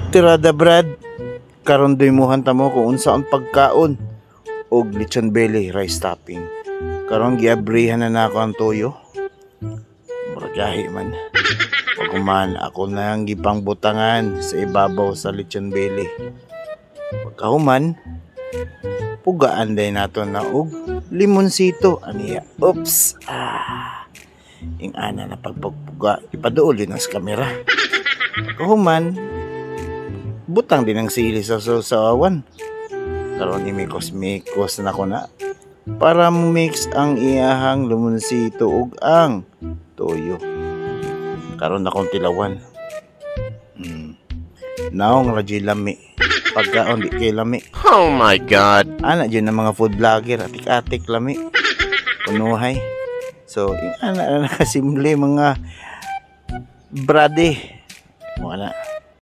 Tirada, brad. Karon demohan ta mo kung unsa ang pagkaon og lechon belly rice topping. Karon giabrihan na nako ang toyo. Murag gahi man. Paghuman, ako na ang gipangbutangan sa ibabaw sa lechon belly. Pagkahuman, pugaan din nato na og limonsito aniya. Oops. Ah. Ing ana na pagpagpuga, ipaduol din ang sa kamera. Pagkahuman, butang din ang sili sa sawsawan. Karon imikos-mikos na ko na para mix ang iyahang limonsito ug ang toyo. Karon akong tilawan. Naong ra jud lami. Pagkaon di kay lami. Oh my God. Ana jud ang mga food vlogger, atik-atik lami. Kunuhay. So, yung ana na nakasimple, mga brade. Mo na.